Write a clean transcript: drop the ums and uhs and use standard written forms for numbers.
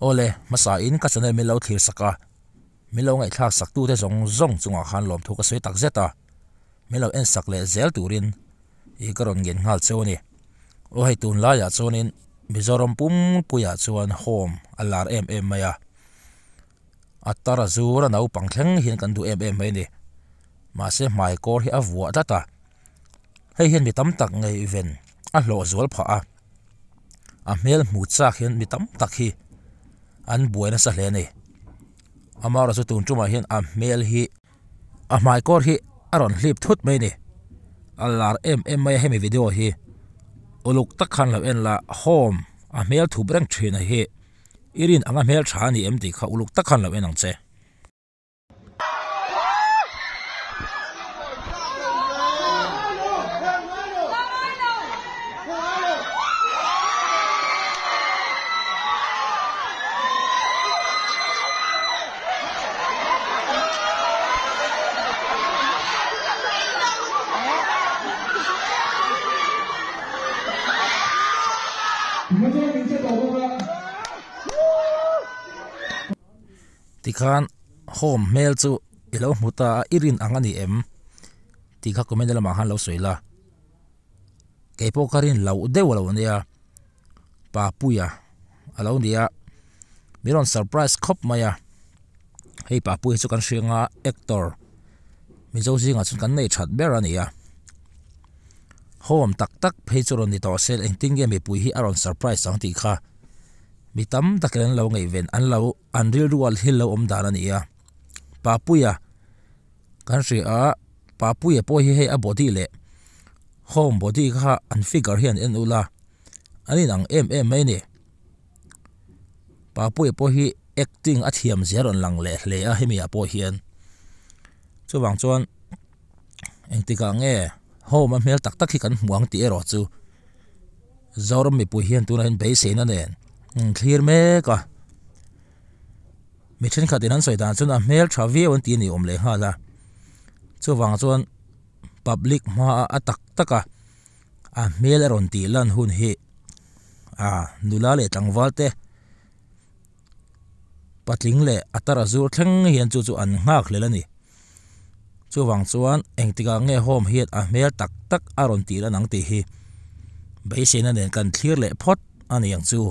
Awle, hmasa in ka channel min lo thlir sak a, min lo ngaihthlak sak tute zawng zawng chungah khan lawmthu ka sawi tak zet a, min lo en sak leh zel turin i ka rawn ngen nghal cheu a ni. Aw hei tunlaiah chuanin Mizoram pumpuiah chuan home a lar em em mai a, a tar a zur a naupang thleng hian kan duh em em mai a ni. Mahse hmai kawr hi a vuah tlat a, hei hian mi tam tak ngaihven a hlawh zual phah a, a hmel hmu chak hian mi tam tak hi an buai nasa hle a ni. Amaherawhchu tun tumah hian a hmel hi a hmai kawr hi a rawn hlip thut mai a ni. A lar em em mai a hemi video hi uluk tak khan lo en la home a hmel thup reng thin a hi i rin anga hmel tha a ni em tih kha uluk tak khan lo en ang che. Tikhan home hmel chu i lo hmu ta a, i rin ang a ni em? Tih kha comment lamah khan lo sawi la. Kei pawh ka rin loh deuh a lo nia, Papuia a lo nia, min rawn surprise khawp mai a. Hei Papuia chu kan hria anga actor Mizo zingah chuan kan nei that ber a ni a. Home tak tak phei chu rawn ni tawh se engtin nge mipui hi a rawn surprise ang tih kha mi tam takin an lo ngaihven an lo an rilru a thil lo awm dan a ni a. Papuia kan hria a, Papuia pawh hi hei a body leh home body kha an figure hi an en ula an inang em em mai a ni. Papuia pawh hi acting a thiam zia a rawn lang leh hle a hemi ah pawh hian chuvang chuan engtikah nge home a hmel tak tak hi kan hmu ang tih erawh chu Zoram mipui hian tunah hian beiseina nen an thlir mek a mi thenkhat in an sawi dan chuan a hmel tha viau an tih a ni awm leh nghal a chuvang chuan public hma a tak tak a a hmel a rawn tih lan hun hi a nula leh tlangval te patling leh a tar a zur thleng hian chu chu an nghak hlel a ni chuvang chuan engtikah nge home hian a hmel tak tak a rawn tih lan ang tih hi beiseina nen kan thlir leh phawt a ni ang chu.